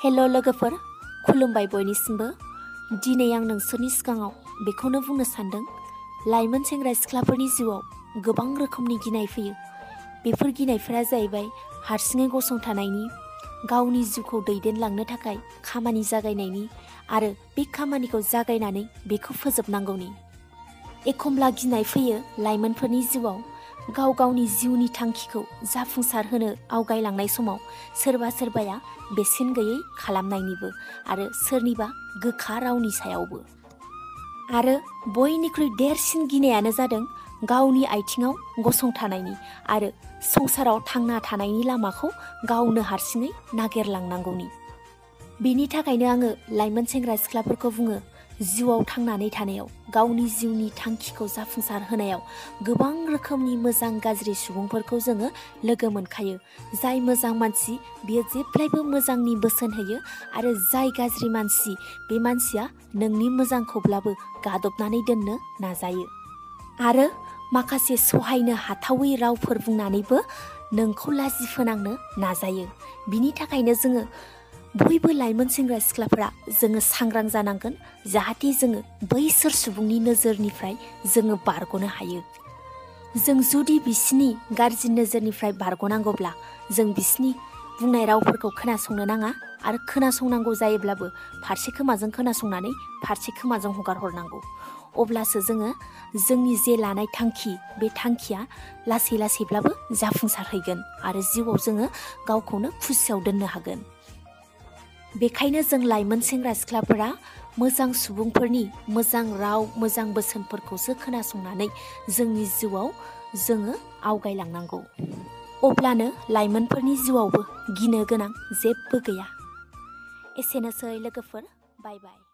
हेल' लोगोफोर, खुलुमबाय बयनिसिमबो। दिनै आं नोंसोरनि सिगाङाव बेखौनो बुंनो सानदों, लाइमोन सेंग्रा सिख्लाफोरनि जिउआव गोबां रोखोमनि गिनाय फैयो। बेफोर गिनायफोरा जाहैबाय हारसिङै गसंथानायनि, गावनि जिउखौ दैदेनलांनो थाखाय खामानि जागायनायनि आरो बे खामानिखौ जागायनानै बेखौ फोजोबनांगौनि। एखमब्ला गिनाय फैयो लाइमोनफोरनि जिउआव गाव गावनि जिउनि थांखिखौ जाफुंसार होनो आवगायलांनाय समाव सोरबा सोरबाया बेसेन गैयै खालामनायनिबो आरो सोरनिबा गोखा रावनि सायावबो। आरो बयनिख्रुइ देरसिन गिनायानो जादों गावनि आथिङाव गसंथानायनि आरो संसाराव थांना थानायनि लामाखौ गावनो हारसिङै नागिरलांनांगौनि। बेनि थाखायनो आङो लाइमोन सेंग्रा सिख्लाफोरखौ बुङो, जिउआव थांनानै थानायाव गावनि जिउनि थांखिखौ जाफुंसार होनायाव गोबां रोखोमनि मोजां गाज्रि सुबुंफोरखौ जोङो लोगो मोनखायो। जाय मोजां मानसि बियो जेब्लायबो मोजांनि बोसोन होयो आरो जाय गाज्रि मानसि बे मानसिया नोंनि मोजांखौब्लाबो गादबनानै दोननो नाजायो आरो माखासे सहायनो हाथावै रावफोर बुंनानैबो नोंखौ लाजि फोनांनो नाजायो। बिनि थाखायनो जोङो बयबो लाइमोन सेंग्रा सिख्लाफोरा जोङो सांग्रां जानांगोन, जाहाथे जोङो बैसोर सुबुंनि नोजोरनिफ्राय जोङो बारग'नो हायो। जों जुदि बिसिनि गाज्रि नोजोरनिफ्राय बारग'नांगौब्ला जों बिसिनि बुंनाय रावफोरखौ खोनासंनो नाङा आरो खोनासंनांगौ जायोब्लाबो फारसे खोमाजों खोनासंनानै फारसे खोमाजों हगार हरनांगौ। अब्लासो जोङो जोंनि जे लानाय थांखि बे थांखिया लासै लासैब्लाबो जाफुंसारहैगोन आरो जिउआव जोङो गावखौनो खुसियाव दोननो हागोन। बेखायनो जों लाइमोन सेंग्रा सिख्लाफोरा मोजां सुबुंफोरनि मोजां राव मोजां बोसोनफोरखौसो खोनासंनानै जोंनि जिउआव जोङो आवगायलांनांगौ। अब्लानो लाइमोनफोरनि जिउआवबो गिनो गोनां जेबो गैया। एसेनोसै लोगोफोर, बाय बाय।